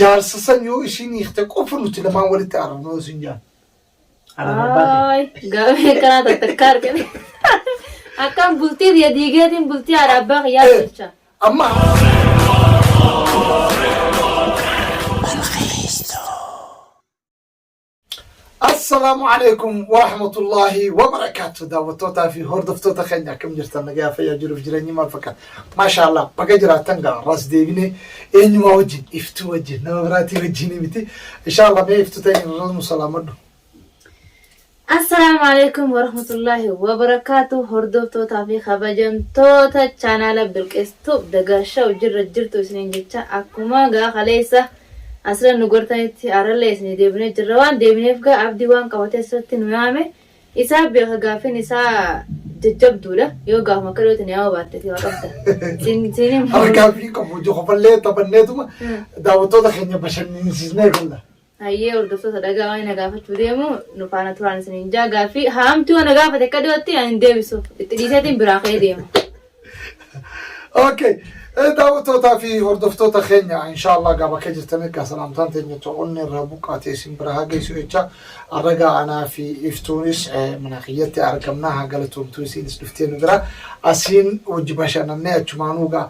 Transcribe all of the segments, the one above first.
Jaarsa san yoo isiin hiikte qofa nuti lamaan walitti araarna yoo siin jaan. Haadhaaf abbaa kee. Ay, gaafii akkanaa takka argame. Akkam bultii tiyya diigeetiin bultii haadha abbaa kiyyaa tolcha. Amma Assalaamu alaikum warahmatullahi wabarakaatu. Daawwattootaa fi hordoftoota keenya, akkam jirtan? Nagaa, fayyaa, jiruuf jireenyi maal fakkaata? Maasha Allah, baga jiraattan. Gaa ras deebinee eenyumaa wajjin? Iftuu wajjin, nama biraatii wajjin miti. Insha Allah, mee Iftuu ta'e irra nu salaamadhu. Assalaamu alaikum warahmatullahi wabarakaatu. Hordoftootaa fi kabajamtoota chaanaala Bilqistuu Dagaashaw, jirra jirtu isiniin jecha. Akkuma gaa kaleessa asirra nu gortanitti arallee isinii deebinee jirra. Waan deebineef gaa Abdii waan qabatee asirratti nu yaame isaa beeka. Gaaffiin isaa jajjabduudha. Yoo gaafuma akka dhiyootti nu yaama baatte waa qabda. Siin Harkaa fi qabu jokofallee taphanneetuma daawwattoota keenya bashannansiisnee galla. Hayyee, hordoftoota, dhagaa waan na gaafachuu deemu nu faana turaan isiniin jaa. Gaaffii haamtuu na gaafate akka dhiyootti ani hin deebisuuf itti dhiiseetiin biraa ka'ee deema. Okay. Daawwattootaa fi hordoftoota keenya, inshallah gaa bakka jirtan egaa salaamtaan teenya onnee irraa buqqaatee isin bira haa geessu jecha. Arragaa anaa fi Iftuunis mana kiyyatti argamna. Haa galatoomtuu, isinis dhuftee nu bira asiin wajji bashannannee achumaanuu gaa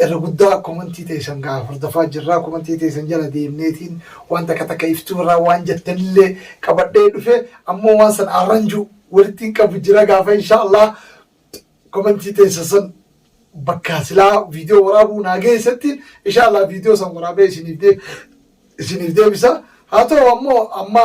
irra guddaa komantii teessan gaa hordofaa jirra. Komantii teessan jala deemneetiin waan takka takka Iftuu irraa waan jettanillee qabadhee dhufe. Ammoo waan san arranju walitti hin qabu jira. Gaafa inshallah komantii teessan san bakka silaa viidiyoo waraabuu naa geessetti inshallah viidiyoo san waraabee isiniif deebisa. Haa ta'u ammoo amma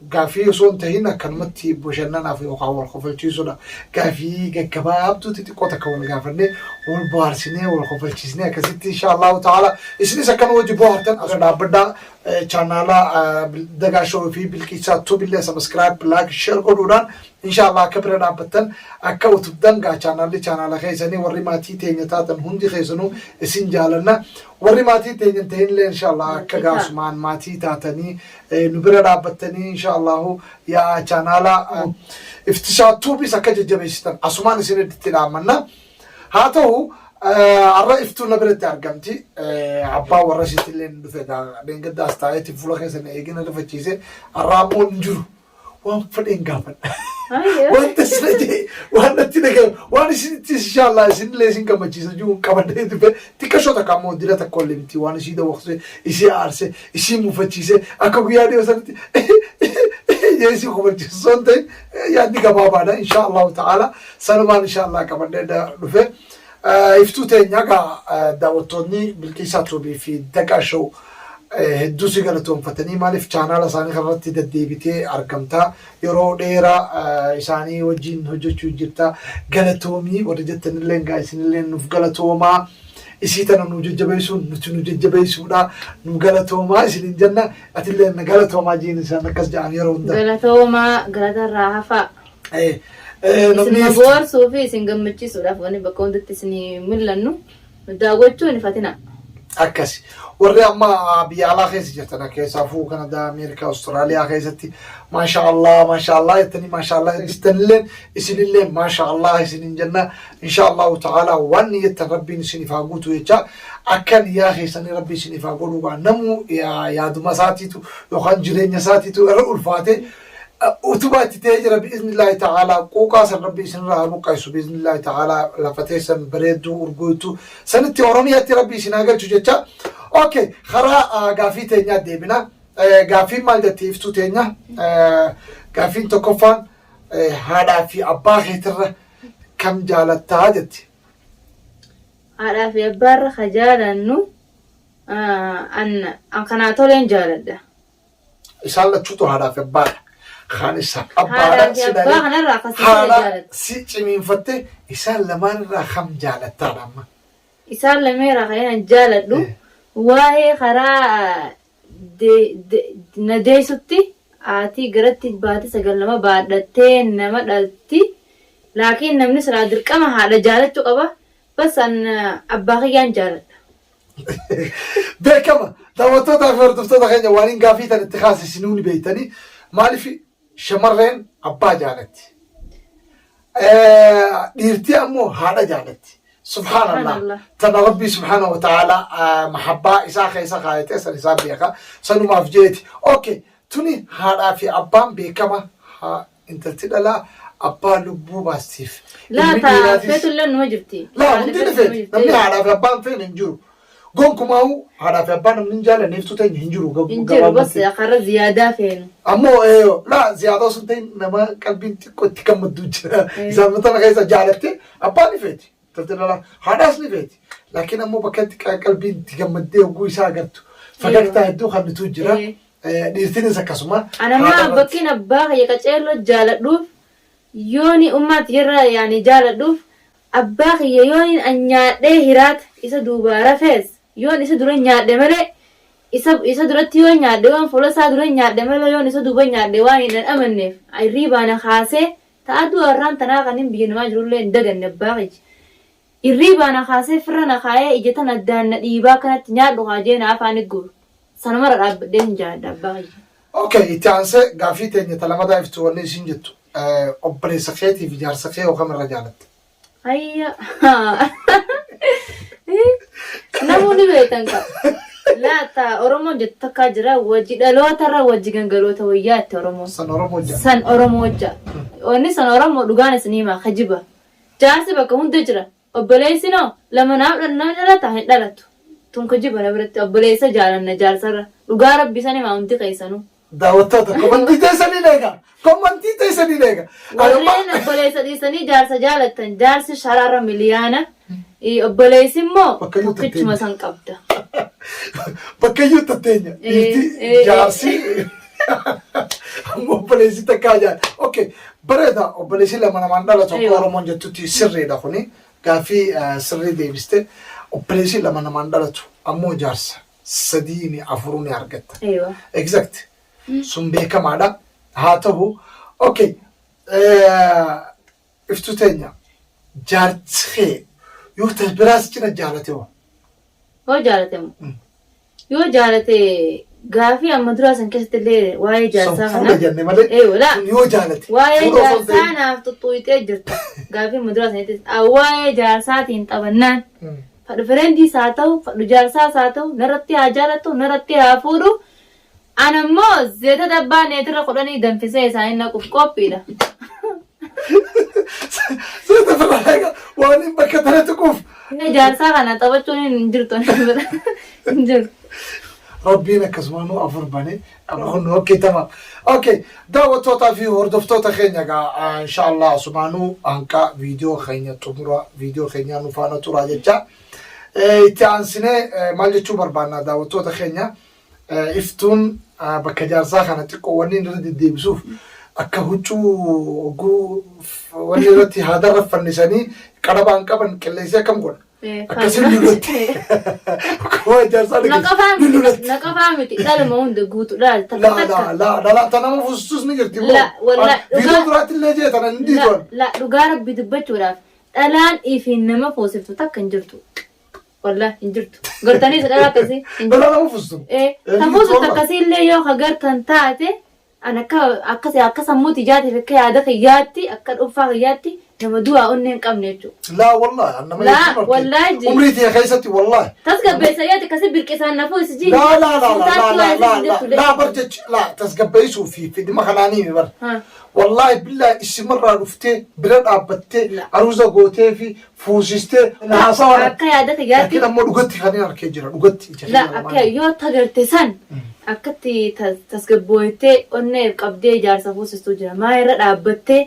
gaafii osoo hin tahin akkanumatti bashannanaaf yookaan wal kofalchiisuudha. Gaafii gaggabaabduu xixiqqoo takka wal gaafannee, wal bohaarsinee, wal kofalchiisnee akkasitti inshallahu ta'ala isinis akkana wajji bohaartan as dhaabbadhaa. Chaanaala Dagaa Show fi Bilqiisaa Tubillee subscribe, like, share godhuudhaan inshallah akka bira dhaabbattan, akka utubdan gaa chaanaalli chaanaala keessanii. Warri maatii teenya taatan hundi keessanuu isin jaalanna. Warri maatii teenya hin ta'inillee inshallah akka gaasumaan maatii taatanii nu bira dhaabbattanii inshallahu yaa chaanaala Iftishaa Tuubis akka jajjabeessitan asumaan isin itti dhaammanna. Haa ta'u, har'a Iftuun na biratti argamti. Abbaa warra isiitillee ni dhufe. Gaa dheengaddaas taa'eeti fuula keessa na eegina rifachiise. Har'a ammoo hin jiru. Waan fedheen gaafadha. Wanta sila jee waan natti dhagahamu, waan isinitti inshallah isinillee isin gammachiisa jiru qabadhee dhufe. Xiqqashoo takka ammoo dila takka ollee miti. Waan isii dawwaqse, isii aarse, isii mufachiise, akka guyyaa dhiyoo sanitti jee isii kofalchiisu osoo hin ta'in yaadni gabaabaadha. Inshallahu ta'ala sanumaan inshallah qabadhee dhufe. Iftuu teenya, gaa daawwattoonni Bilqiisaa Tuubii fi Dagaa Show hedduu si galatoonfatanii. Maaliif? Chaanaala isaanii kanarratti deddeebitee argamta, yeroo dheeraa isaanii wajjin hojjechuu jirta. Galatoomii warri jettanillee gaa isinillee nuuf galatoomaa. Isii tana nu jajjabeessuun nuti nu jajjabeessuudha. Nu galatoomaa isiniin jenna. Atillee na galatoomaa jiin isaan akkas jedhan yeroo hunda. Galatoomaa, galatarraa hafaa. Namni Isin bohaarsuu fi isin gammachiisuudhaaf wanni bakka hundatti isin mul'annu nu daawwachuu hin ifatina. Akkasi. Warri amma biyya alaa keessa jirtan, keessaafuu Kanadaa, Ameerikaa, Awustiraaliyaa keessatti maasha Allah, maasha Allah jettanii, maasha Allah jettanillee isinillee maasha Allah isinin jenna. Insha Allahu ta'ala waan niyyattan Rabbiin isiniif haa guutu jecha, akka niyyaa keessanii Rabbi isiniif haa godhu. Namuu yaaduma isaatiitu yookaan jireenya isaatiitu irra ulfaate utubaa itti ta'ee jira. Bi'iznillaahi ta'ala quuqaa san Rabbi isinirraa haa buqqaisu. Bi'iznillaahi ta'ala lafa teessan bareedduu urgooytu sanitti, Oromiyaatti Rabbi isin haa galchu jecha. Okay, karaa gaafii teenyaa deebina. Gaaffiin maal jetti, Iftuu teenya? Gaaffiin tokkoffaan haadhaa fi abbaa keetirra kam jaalattaa jetti. Haadhaa fi abbaarra ka jaalannu an kanaa toleen jaaladha. Isaan lachuutu haadhaa fi abbaadha. Kaan isa abbaadha. Haadhaa fi si abbaa dhalee kanarraa akkasii haadha jaaladha. si cimiinfatte, isaan lamaan irraa kam jaalattaadha amma? Isaan lameerraa kan an jaaladhu waa'ee karaa na deessutti haati garatti baate 9 nama baadhattee nama dhalti. Laakiin namni silaa dirqama haadha jaalachuu qaba. Bas an abbaa kiyyaan jaaladha. Beekama. Daawwattootaa fi hordoftoota keenya, waan hin gaafii tan itti kaase isinuu ni beektanii. Maaliif? Shamarreen abbaa jaalatti. Dhiirtii ammoo haadha jaalatti. Subhaanallah. Subhaanallah. Tana Rabbii subhaanahu wa ta'ala mahabbaa isaa keessa kaayate san isaa beeka. Sanumaaf jeeti. Okay. Tuni haadhaa fi abbaan beekama. Haa intalti dhalaa abbaa lubbuu baastiif. Laa Ilmi taa dhiiraatis. feetullee numa jirti. Laa Haadha hundi ni feetu numa feeti. jirti. Namni haadhaa fi abbaan feene hin jiru. Gonkumaa'uu haadhaa fi abbaa namni hin jaalanne iftuu teenya hin jiru Hin jiru bas gabaabumatti. karra ziyaadaa feenu. Ammoo laa ziyaadaa osoo hin ta'in nama qalbiin xiqqoo itti gammaddu jira. Isaan tana keessa jaalattee abbaa ni feeti. Intalti dhalaa haadhaas ni feeti. Laakiin ammoo bakka itti qalbiin itti gammaddee hogguu isaa agartu fagagtaa hedduu kannitu jira. Dhiirtinis akkasuma. Anammaa Haadha irratti. bakkiin abbaa kiyya qaceelloo jaaladhuuf yooni ummaa tiyyarra yaani jaaladhuuf abbaa kiyya yooniin an nyaadhee hiraata isa duubaa rafees yoon isa dura nyaadhe malee isa duratti yoon nyaadhe yoon fuula isaa dura nyaadhe malee yoon isa duuba nyaadhe waan hin amanneef hirriibaa na kaasee ta'a du'a har'aan tanaa kanin biyya namaa jirullee hin daganne abbaa kiyya Hirriibaa na kaasee firra na kaayee ija tana addaan na dhiibaa akkanatti nyaadhu kaa jee na afaani guuru. Sanumarra dhaabbadheen hin jaaladha abbaa kiyya. Okay, itti aansee gaaffii teenya ta lamadaa iftu wanni isiin jettu obboleessa keetii fi jaarsa kee hoo kam irra jaalatta? Hayya. Namuu ni beektan ka. Laata Oromoon jettu takkaa jira wajji dhalootarra wajji gangaloota wayyaa itti Oromoon. San Oromoo ja'a. San Oromoo ja'a. Wanni san Oromoo dhugaan isin himaa kajiba. Jaarsi bakka hunda jira. Obboleessinoo lama naaf nama dhalata hin dhalatu. Tun kijiba na biratti obboleessa jaalanna jaarsarra. Dhugaa rabbi san himaa hundi keessanuu. Daawwattoota komantii teessanii eega. Komantii teessanii eega. Warreen obboleessa dhiisanii jaarsa jaalattan jaarsi sharaarra miliyaana. Obboleessi immoo Bakka iyyuu tokkichuma tatteenya. san qabda. Bakka iyyuu tatteenya. Dhiirti jaarsi Amma obboleessi takkaa jaal. Okay, bareeda obboleessi lama namaan dhala tokko Oromoon jettutti sirriidha kuni. Gaaffii sirrii deebiste. Obboleessi lama namaan dhalatu ammoo jaarsa sadii ni afuruu ni argatta. Exact. Sun beekamaadha. Haa ta'u. Okay. Iftuu teenya jaarsi kee yoo ta biraa si cina jaalate hoo? Yoo jaalate moo? Yoo jaalate gaafii amma duraa san keessatti illee waa'ee San jaarsaa fuudha kana. jenne malee Ee walaa. sun yoo jaalate. Waa'ee Fuudha osoo hin jaarsaa ta'in. naaf xuxxuuxee jirta. Gaafii amma duraa sanittis waa'ee jaarsaatiin taphannaan. Fadhu fireendiis haa ta'u, fadhu jaarsaas haa ta'u, narratti haa jaalatu, narratti haa fuudhu. Ana immoo zeeta dabbaa neetira 10 danfisee isaanii naquuf qophiidha. Seeta firraa egaa waan hin bakka tana tuquuf. Inni jaarsaa kana taphachuun hin jirtu ani bira. Hin jirtu. Rabbiin akkasuma nu afur bane amma kun okay tamam. Okay daawwattootaa fi hordoftoota keenya egaa inshallah asumaanuu hanqa viidiyoo keenya xumura viidiyoo keenyaa nu faana turaa jecha. Itti aansinee maal jechuu barbaanna daawwattoota keenya Iftuun bakka jaarsaa kana xiqqoo wanni inni irra deddeebisuuf akka huccuu hogguu wanni irratti haadarra fannisanii qarabaan qaban qilleensii akkam godha. Akkasiin lulatti. Akkuma jaarsaa Na qofaa dhageessu miti, lulatti. na qofaa miti, dhaluma hunda guutuudha. Takka La la takka. la dhala ta nama fuustus ni jirti moo? La, wallahi, Viidiyoo duraatti illee jee tana hin La, dhiituan. la, dhugaa rabbi dubbachuudhaaf dhalaan ifiin nama fuusiftu takka hin jirtu. Wallah hin jirtu. Gartanii isa dhala akkasii hin jirtu. Dhala nama fustu. Kan fuustu akkasii illee yoo ka gartan taate an akka akka akka sammuu tiyyaatiif akka yaada kiyyaatti akka dhuunfaa kiyyaatti nama du'aa onnee hin qabne jechuudha. Laa wallahi an nama Laa, hedduu arge. wallahi ji. Umrii tiyya keessatti wallahi. Tasgabbeessa yaati akkasii birqisaan nafuu isi ji. Laa laa laa laa laa laa laa laa laa bar jechi laa tasgabbeessuu fi fidima kanaanii mi bar. Wallahi billahi isimarraa dhuftee bira dhaabbattee La. aruuza gootee fi fuusistee haasawa Akka yaada kiyyaatti Laakiin ammoo dhugatti kan hin arkee jira dhugatti ija La kiyya akka lamaan. yoo tagalte san akkatti tasgabbooytee onnee qabdee jaarsa fuusistuu jira. Maa irra dhaabbattee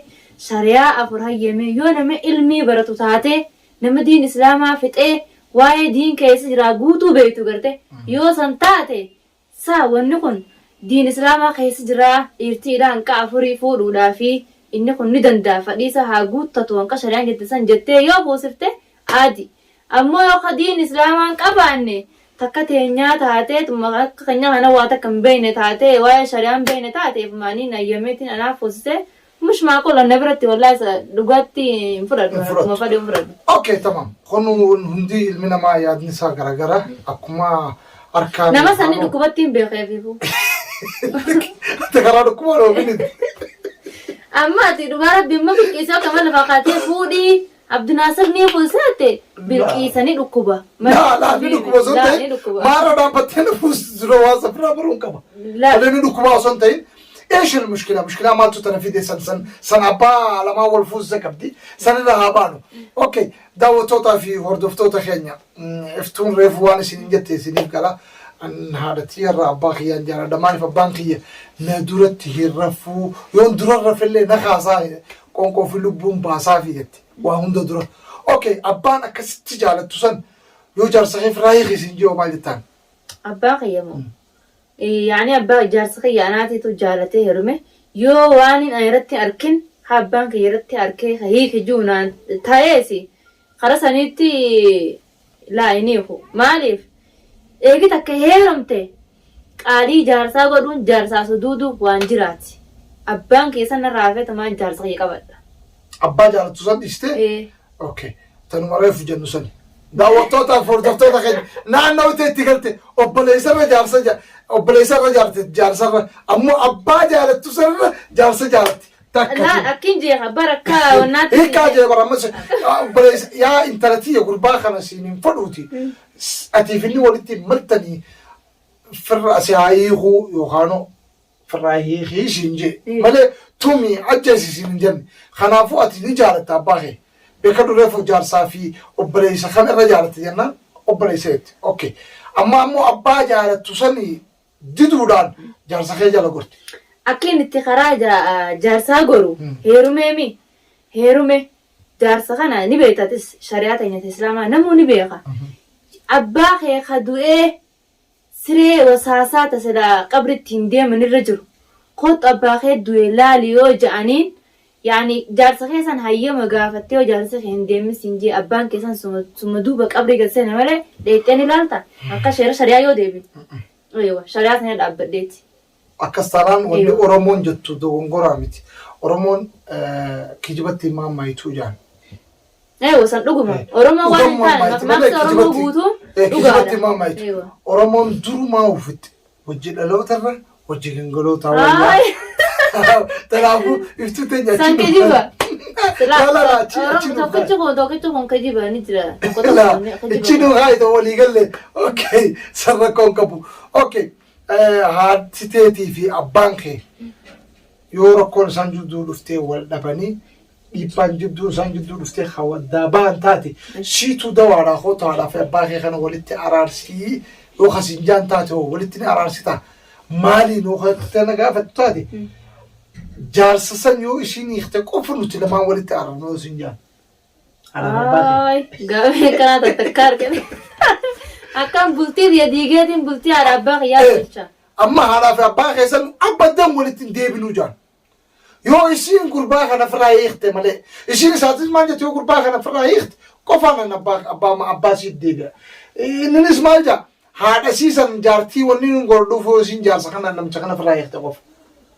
shari'aa afur hayyamee yoo nama ilmii baratu taatee nama diin islaamaa fixee waa'ee diin keessa jiraa guutuu beektu garte yoo san taate Sa wanni kun diin islaamaa keessa jiraa dhiirtiidha hanqa afurii fuudhuudhaafi inni kun ni danda'a fadhiisa haa guuttatu hanqa shari'aan jette san jettee yoo fuusifte aadi ammoo yoo ka diin islaamaa hin qabaanne takka teenyaa taatee tuma akka keenyaa kana waa takka hin beekne taatee waa'ee shari'aa hin beekne taate ifumaaniin hayyameetiin anaaf fuusisee Mush maaqul na biratti wallahi isa dhugaatti hin fudhadhu. Hin fudhattu. Akkuma fadhi hin fudhadhu. Okay, tamam. Kun hundi ilmi namaa yaadni isaa garagara. Akkuma harkaan. Nama sanii dhukkubatti hin beekeefiifu. Ati karaa dhukkuba dhoofini. Amma ati dhugaa rabbi immoo bilqiisee akkama lafaa kaatee fuudhii Abdinaasir ni fuuseete Bilqiisa ni dhukkuba. Laa laa ni dhukkuba osoo hin Laa ni ta'in dhukkuba. maara dhaabbattee na fuusisu dura waan safiraa baruun qaba. Laa. Malee ni dhukkuba osoo hin ta'in ايش المشكله؟ مشكله maaltu tana fide san san san abbaa lamaa wal fuusisa qabdi san irra haa baanu. Okay, daawwattootaa fi hordoftoota keenya iftuun reefu waan isin jette isiniif gala. An haadha tiyyarra abbaa kiyyaan jaaladha. Maaliif abbaan kiyya na duratti hin rafuu yoon dura rafellee na kaasaa qoonqoo fi lubbuun baasaa fi jette waa hunda dura. Okay, abbaan akkasitti jaalattu san yoo jaarsa kee firaa hiiki isin jiru maal jettaan? Abbaa kiyya moo? Yaani abbaa jaarsa kiyya anaatiitu jaalatee heerume yoo waan hin ani irratti arkin ha abbaan kiyya irratti arkee ka hiiki jiru naan ta'eesi kara saniitti laa hin hiiku. Maaliif eegi takka heerumte qaalii jaarsaa godhuun jaarsaa suduudu waan jiraati. Abbaan keessan narraa hafee tumaan jaarsa kiyya qabadha. Abbaa jaalattu san dhiistee? Ee. Okay. Tanuma reefu jennu sani. Daawwattootaaf hordoftoota keenya naannoo itti galte obboleessarra jaarsa obboleessarra jaarte jaarsarra ammoo abbaa jaalattu sanarra jaarsa jaalatti. Takka. Laa akkin jeeqa bara akka wannaatti. Hiikkaa jee bara ammas obboleessa yaa intala tiyya gurbaa kana siin hin fadhuuti. Atiif inni walitti maltanii firra si haa hiikuu yookaanoo firraa hiikii siin jee malee tumii ajjeesi siin hin jenne. Kanaafuu ati ni jaalatta abbaa kee. Beeka dureefu jaarsaa fi obboleessa kam irra jaalatta jennaan obboleessa jette. Okay. Amma ammoo abbaa jaalattu sanii diduudhaan jaarsa kee jala gorte. Akka inni itti karaa jaarsaa goru heerumeemi heerume jaarsa kana ni beektatis shari'aa teenya islaamaa namuu ni beeka. Abbaa kee ka du'ee siree wasaasaa ta silaa qabritti hin deeman irra jiru kottu abbaa kee du'e laali yoo ja'aniin yaani jaarsa kee san hayyama gaafattee yoo jaarsi kee hin deemin siin jee abbaan kee san suma suma duuba qabrii gad seene malee dheeyxee ni laalta akka seera shari'aa yoo deebin. Eewa shari'aa sana dhaabbadheeti. Akkas taanaan wanni Eewa. Oromoon jettu dogongoraa miti. Oromoon kijibatti hin maammayituu jaan. Eewa san dhuguma. Oromoo waan hin taane makmaaksa Oromoo guutuun Kijibatti dhugaadha. maammayitu. Eewa. Oromoon durumaa ufitti hojii dhalootarra hojii gangalootaa wayyaa. Ay. Kanaafuu iftuu teenya San achi kijiba. La la la achi achi Oromoo nu tokkichi kun tokkichi kun kijiba ni jira. Tokko La tokko ni achi kijiba. nu haayita walii galle. Okay, san rakkoon qabu. Okay, haati teetii fi abbaan kee yoo rakkoon isaan jidduu dhuftee wal dhabanii dhiibbaan jidduu isaan jidduu dhuftee hawaddaa ba'an taate siituu dawaadhaa kootu haadhaa fi abbaa kee kana walitti araarsii yoo kasiin jaan taate hoo walitti ni araarsitaa maaliin yoo kana gaafattu taate jaarsa san yoo ishiin hiikte qofa nuti lamaan walitti araarnu yoo isin jaan. Haadhaa fi abbaa kee. Ay, gaafii akkanaa takka argame. Akkam bultii biyya diigeetiin bultii haadha abbaa kiyyaa jecha. Amma haadhaa fi abbaa keessan abbadan walitti hin deebinuu jaan. Yoo isiin gurbaa kana ofirraa hiikte malee isiin isaatis maal jette yoo gurbaa kana ofirraa hiikte qofaan an abbaa abbaa abbaa siif deebi'a. Inninis maal jaa haadha siisan jaartii wanni nun godhuuf yoo isiin jaarsa kana namicha kana ofirraa hiikte qofa.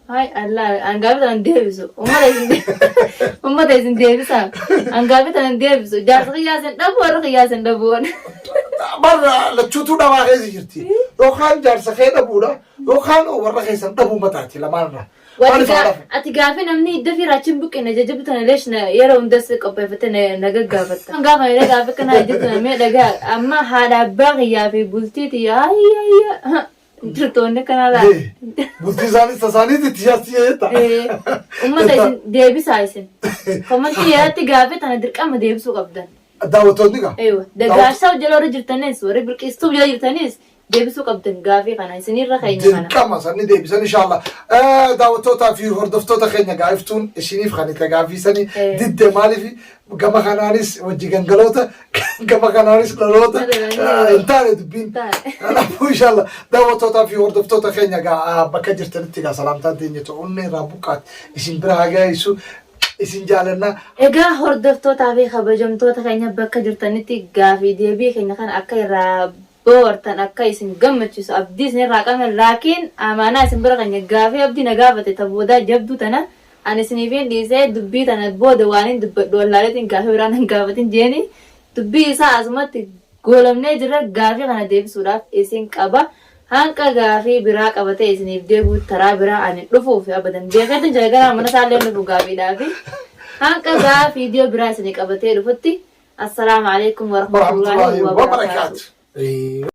Hay Allah, an gaafii tanan deebisu. Ummata isin ummata isin deebisa. An gaafii tanan deebisu. Jaarsa kiyyaa isin dhabu warra kiyyaa isin dhabu. Barra lachuutuu dhabaa keessa jirti. Yookaan jaarsa kee dhabuudha yookaan warra keessan dhabuu mataati lamaanirraa. Maaliif haadhaaf? Ati gaafii namni hidda fi raachiin buqqine jajjabu tana leesh na yeroo hundas qopheeffatte na gaggaafatta. Gaafa na gaafa kana jajjabu tana mee dhagaa amma haadha abbaa kiyyaa fi bultii tiyya ayya jirtoonni kanaa laa. Bultii isaanis tasaaniitti itti jaartii jetta. Uummata isin deebisaa isin. Komantii yerootti gaafii tana dirqama deebisuu qabdan. Daawwattoonni gaa. Eewa. Dagaarsaa jala warri jirtanis warri bilqiistuu jala jirtanis deebisuu qabdan gaafii kana isinirra keenya kana. Dirqama sanni deebisan inshallah. Daawwattootaa fi hordoftoota keenya gaaftuun isiniif kan itti gaaffiisanii didde maaliif gama kanaanis wajji gangaloota gama kanaanis dhaloota hin taane dubbiin. Kanaafuu inshallah daawwattootaa fi hordoftoota keenya gaa bakka jirtanitti gaa salaamtaan teenya ta'uun irraa buqqaati isin bira haa geessu isin jaalannaa. Egaa hordoftootaa fi kabajamtoota keenya bakka jirtanitti gaafii deebii keenya kana akka irraa boortan akka isin gammachiisu abdii isin irraa qabna laakiin amaanaa isin bira keenya gaafii abdii na gaafate ta boodaa jabduu tana ani isiniifin dhiisee dubbii tana booda waan hin dubbadhu wallaaleetiin gaafii biraa nan gaafatin jeeni dubbii isaa asumatti goolamnee jirra gaafii kana deebisuudhaaf isin qaba. Hanqa gaafii biraa qabatee isiniif deebi'u taraa biraa ani dhufuuf abadan beekeetin jira gara mana isaallee dhufu gaafiidhaafi. Hanqa gaa viidiyoo biraa isinii qabatee dhufutti assalaamu alaikum warahmatullaahi Warahmatullaahi wabarakaatu. wabarakaatu.